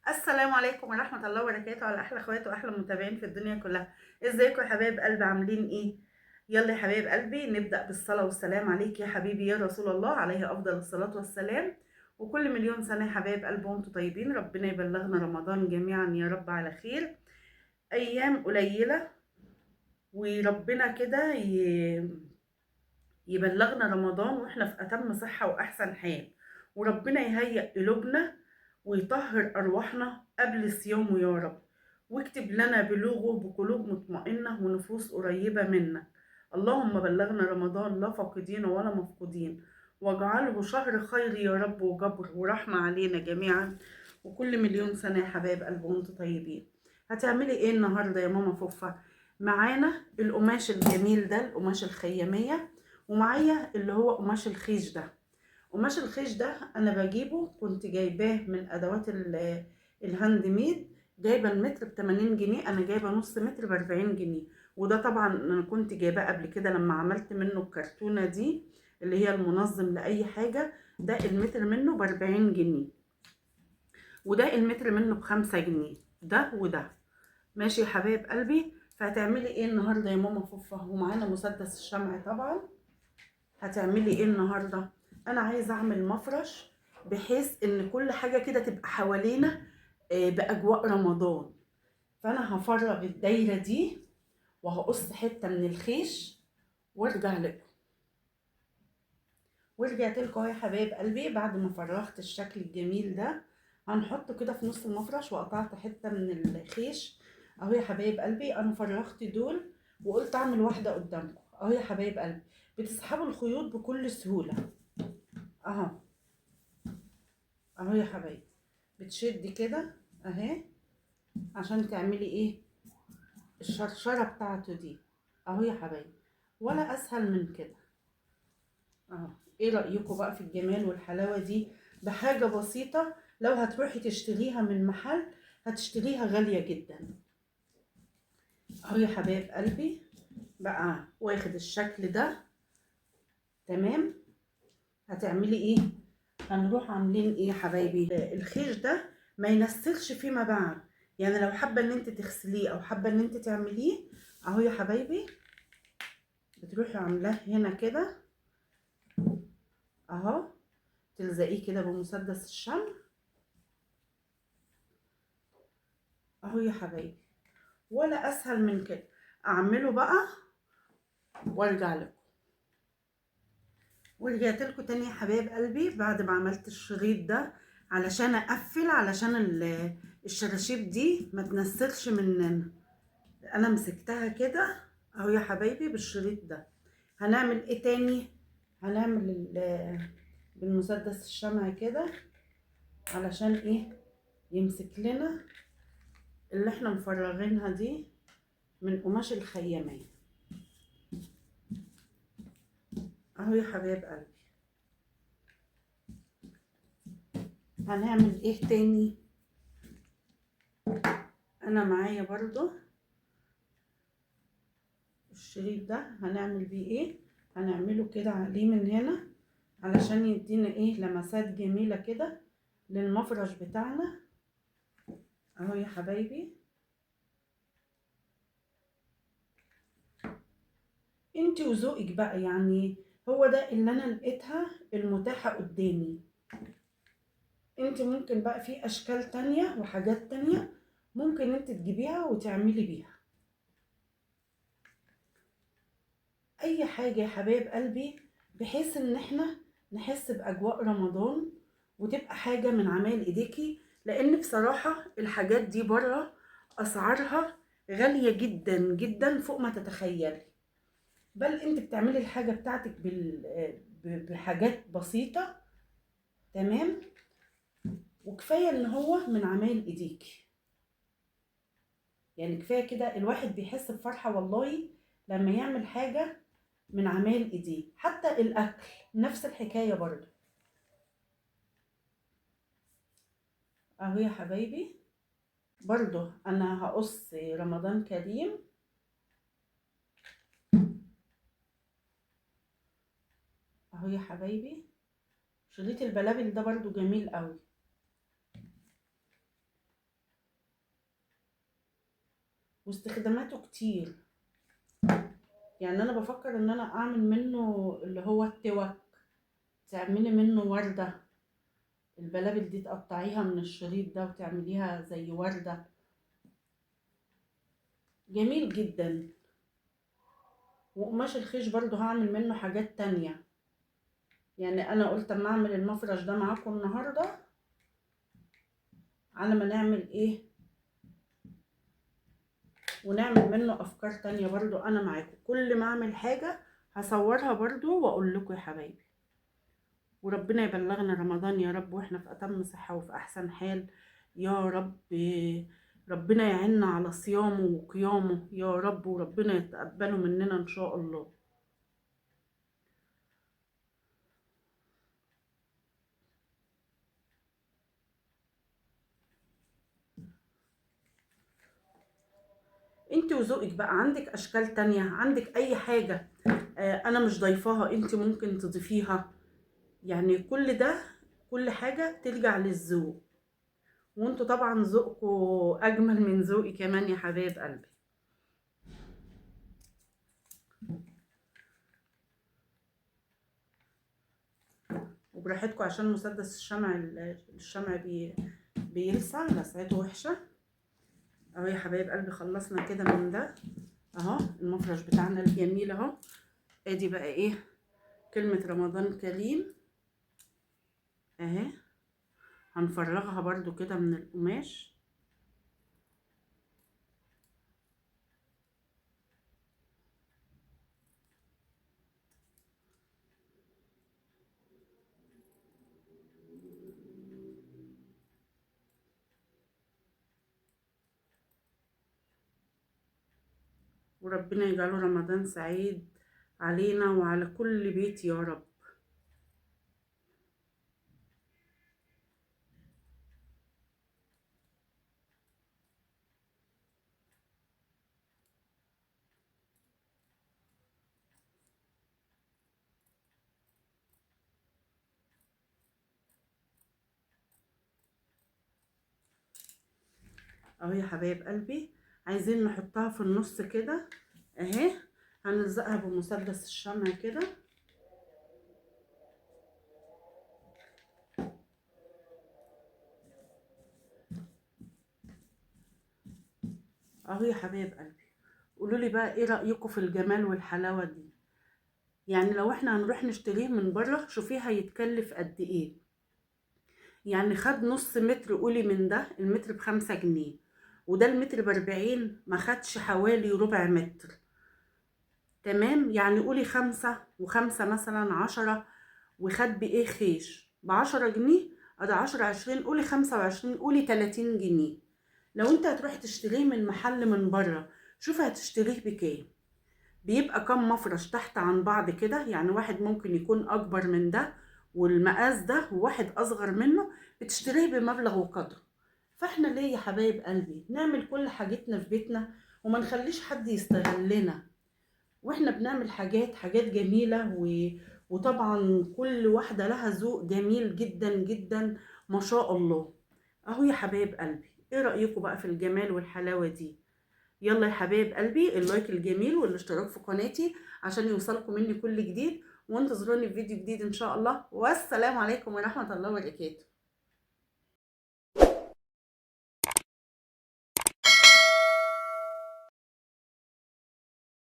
السلام عليكم ورحمة الله وبركاته على أحلى اخوات وأحلى متابعين في الدنيا كلها. ازيكم يا حبايب قلبي؟ عاملين ايه؟ يلا يا حبايب قلبي نبدأ بالصلاة والسلام عليك يا حبيبي يا رسول الله، عليه أفضل الصلاة والسلام. وكل مليون سنة يا حبايب قلبي وانتم طيبين، ربنا يبلغنا رمضان جميعا يا رب على خير. أيام قليلة وربنا كده يبلغنا رمضان واحنا في أتم صحة وأحسن حال، وربنا يهيئ قلوبنا ويطهر أرواحنا قبل صيامه يا رب، واكتب لنا بلوغه بقلوب مطمئنة ونفوس قريبة منا. اللهم بلغنا رمضان لا فاقدين ولا مفقودين، واجعله شهر خير يا رب وجبر ورحمة علينا جميعا. وكل مليون سنة يا حبايب قلب وانتم طيبين. هتعملي ايه النهاردة يا ماما فوفا؟ معانا القماش الجميل ده، القماش الخيامية، ومعايا اللي هو قماش الخيش ده. قماش الخيش ده انا بجيبه، كنت جايباه من ادوات ال handmade، جايبه المتر ب80 جنيه، انا جايبه نص متر ب40 جنيه. وده طبعا انا كنت جايباه قبل كده لما عملت منه الكرتونه دي اللي هي المنظم لاي حاجة. ده المتر منه ب40 جنيه، وده المتر منه ب5 جنيه، ده وده. ماشي يا حبايب قلبي. فهتعملي ايه النهارده يا ماما فوفا؟ ومعانا مسدس الشمع طبعا. هتعملي ايه النهارده؟ انا عايزه اعمل مفرش بحيث ان كل حاجة كده تبقى حوالينا باجواء رمضان. فانا هفرغ الدايرة دي وهقص حتة من الخيش وارجع لكم. ورجعت لكم اهو يا حبايب قلبي بعد ما فرغت الشكل الجميل ده. هنحطه كده في نص المفرش، وقطعت حتة من الخيش اهو يا حبايب قلبي. انا فرغت دول وقلت اعمل واحدة قدامكم اهو يا حبايب قلبي. بتسحبوا الخيوط بكل سهولة اهو اهو يا حبايبي. بتشدي كده اهي عشان تعملي ايه الشرشره بتاعته دي اهو يا حبايبي، ولا اسهل من كده اهو. ايه رايكم بقى في الجمال والحلاوه دي؟ بحاجة بسيطة، لو هتروحي تشتريها من محل هتشتريها غالية جدا اهو يا حبايب قلبي. بقى واخد الشكل ده تمام. هتعملي ايه؟ هنروح عاملين ايه يا حبايبي؟ الخيش ده ما ينسلش فيما بعد، يعني لو حابة ان انت تغسليه او حابة ان انت تعمليه اهو يا حبايبي، بتروحي عاملاه هنا كده اهو، تلزقيه كده بمسدس الشمع اهو يا حبايبي، ولا اسهل من كده. اعمله بقى وارجع لكم. ورجعت لكم تاني يا حبايب قلبي بعد ما عملت الشريط ده علشان اقفل، علشان الشراشيب دي ما تنسلش مننا. انا مسكتها كده اهو يا حبايبي بالشريط ده. هنعمل ايه تاني؟ هنعمل بالمسدس الشمع كده علشان ايه؟ يمسك لنا اللي احنا مفرغينها دي من قماش الخيامية اهو يا حبايب قلبي. هنعمل ايه تاني؟ انا معايا برضو الشريط ده، هنعمل بيه ايه؟ هنعمله كده عليه من هنا علشان يدينا ايه؟ لمسات جميلة كده للمفرش بتاعنا اهو يا حبايبي. انتي وذوقك بقى، يعني هو ده اللي انا لقيتها المتاحة قدامي. انت ممكن بقى في اشكال تانية وحاجات تانية ممكن انت تجيبيها وتعملي بيها اي حاجة يا حبايب قلبي، بحيث ان احنا نحس باجواء رمضان وتبقى حاجة من عمايل ايديكي. لان بصراحة الحاجات دي بره اسعارها غالية جدا جدا فوق ما تتخيلي. بل انت بتعملي الحاجة بتاعتك بحاجات بسيطة تمام، وكفاية ان هو من عمايل ايديكي. يعني كفاية كده الواحد بيحس بفرحة والله لما يعمل حاجة من عمايل ايديه. حتى الاكل نفس الحكاية برضو اهو يا حبايبي. برضو انا هقص رمضان كريم اهو يا حبايبي. شريط البلابل ده برضو جميل قوي. واستخداماته كتير. يعني انا بفكر ان انا اعمل منه اللي هو التوك، تعملي منه وردة، البلابل دي تقطعيها من الشريط ده وتعمليها زي وردة. جميل جدا. وقماش الخيش برضو هعمل منه حاجات تانية. يعني انا قلت اما اعمل المفرش ده معاكم النهاردة على ما نعمل ايه، ونعمل منه افكار تانية برضو. انا معاكم كل ما اعمل حاجة هصورها برضو واقول لكم يا حبايبي. وربنا يبلغنا رمضان يا رب واحنا في اتم صحة وفي احسن حال يا رب. ربنا يعيننا على صيامه وقيامه يا رب، وربنا يتقبله مننا ان شاء الله. انت وذوقك بقى، عندك اشكال تانية، عندك اي حاجة انا مش ضايفاها انت ممكن تضيفيها. يعني كل ده كل حاجة ترجع للذوق، وانتوا طبعا ذوقكوا اجمل من ذوقي كمان يا حبايب قلبي. وبراحتكم عشان مسدس الشمع بيلسع، لسعته وحشة. اهو يا حبايب قلبي خلصنا كده من ده اهو، المفرش بتاعنا الجميل اهو. ادي بقى ايه كلمة رمضان كريم اهي، هنفرغها برضو كده من القماش. وربنا يجعله رمضان سعيد علينا وعلى كل بيت يا رب. اهو يا حبايب قلبي عايزين نحطها في النص كده اهي، هنلزقها بمسدس الشمع كده. اهو يا حبايب قلبي، قولوا لي بقى ايه رأيكم في الجمال والحلاوة دي؟ يعني لو احنا هنروح نشتريه من بره شوفيه هيتكلف قد ايه. يعني خد نص متر، قولي من ده المتر ب5 جنيه، وده المتر ب40، ما خدش حوالي ربع متر، تمام؟ يعني قولي 5 و5 مثلا 10، وخد بايه خيش ب10 جنيه، ادي 10 20، قولي 25، قولي 30 جنيه. لو انت هتروح تشتريه من محل من بره شوف هتشتريه بكام. بيبقى كام مفرش تحت عن بعض كده، يعني واحد ممكن يكون اكبر من ده والمقاس ده وواحد اصغر منه، بتشتريه بمبلغ وقدره. فاحنا ليه يا حبايب قلبي نعمل كل حاجتنا في بيتنا وما نخليش حد يستغلنا، واحنا بنعمل حاجات جميلة وطبعا كل واحدة لها ذوق جميل جدا جدا ما شاء الله. اهو يا حبايب قلبي، ايه رأيكم بقى في الجمال والحلاوة دي؟ يلا يا حبايب قلبي اللايك الجميل والاشتراك في قناتي عشان يوصلكم مني كل جديد، وانتظروني في فيديو جديد ان شاء الله. والسلام عليكم ورحمة الله وبركاته.